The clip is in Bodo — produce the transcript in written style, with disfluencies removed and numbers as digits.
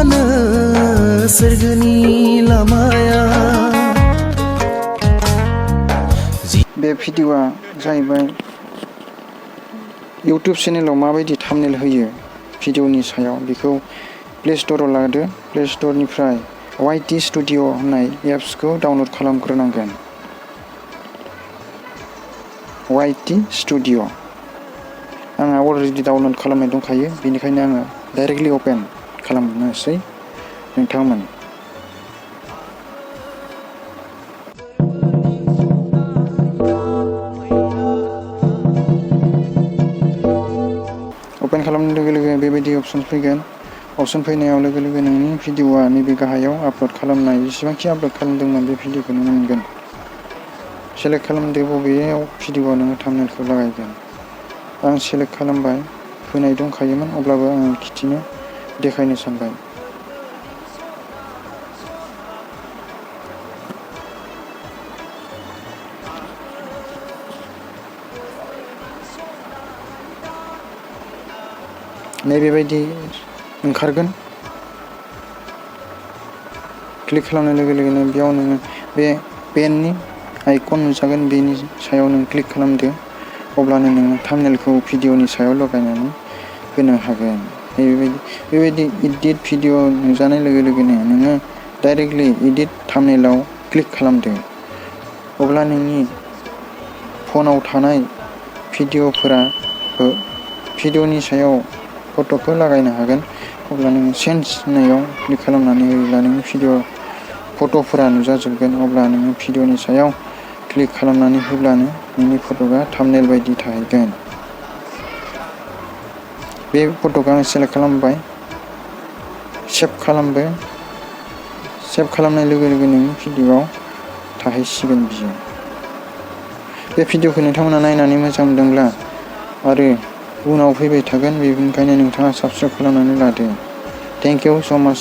भिडिअ'आनो सोरगोनि लामाया। बे भिडिअ'आ जाहैबाय इउटुब चेनेलाव माबायदि थाम्बनेल होयो भिडिअ'नि सायाव बेखौ प्ले स्ट'राव लादो। प्ले स्ट'रनिफ्राय hwye स्टुडिअ होननाय एप्सखौ डाउनल'ड खालामग्रोनांगोन। hwye स्टुडिअ आंहा अलरेडि डाउनल'ड खालामनाय दंखायो, बेनिखायनो आङो डाइरेक्टलि अपेन खालामनोसै नोंथांमोन। अपेन खालामनाय लोगो लोगो बेबायदि अपसन फैगोन। अपसन फैनायाव लोगो लोगो नोंनि भिडिअ'आ नैबे गाहायाव आपल'ड खालामनाय जेसेबांखि आपल'ड खालामदोंमोन बे भिडिअ'खौ नुनो मोनगोन। सेलेक्ट खालामदो बबेयाव भिडिअ'आव नोङो थाम्बनेलखौ लागायगोन। आं सेलेक्ट खालामबाय, होनाय दंखायोमोन अब्लाबो आङो खिथिनो देखायनो सानबाय। नैबेबायदि ओंखारगोन। क्लिक खालामनाय लोगो लोगोनो बेयाव नोङो बे पेननि आइकन नुजागोन, बेनि सायाव नों क्लिक खालामदो। अब्लानो नोङो थाम्बनेलखौ भिडिअ'नि सायाव लगायनानै होनो हागोन। बेबायदि इडिट भिडिअ' नुजानाय लोगो लोगोनो नोङो डाइरेक्टलि इडिट थाम्बनेलाव क्लिक खालामदो। अब्ला नोंनि फनाव थानाय भिडिअ'नि सायाव फट'खौ लागायनो हागोन। अब्ला नोङो चेन्ज होननायाव क्लिक खालामनानै होयोब्ला नोंनि फट'फोरा नुजाजोबगोन। अब्ला नोङो भिडिअ'नि सायाव क्लिक खालामनानै होब्लानो नोंनि फट'आ थाम्बनेल बायदि थाहैगोन। बे फट'खौ आं सेलेक्ट खालामबाय, सेभ खालामबाय। सेभ खालामनाय लोगो लोगो नोंनि भिडिअ'आव थाहैसिगोन बियो। बे भिडिअ'खौ नोंथांमोना नायनानै मोजां मोनदोंब्ला आरो उनाव फैबाय थागोन, बेनिखायनो नोंथाङा साबस्क्राइब खालामनानै लादो। थेंक इउ स' माच।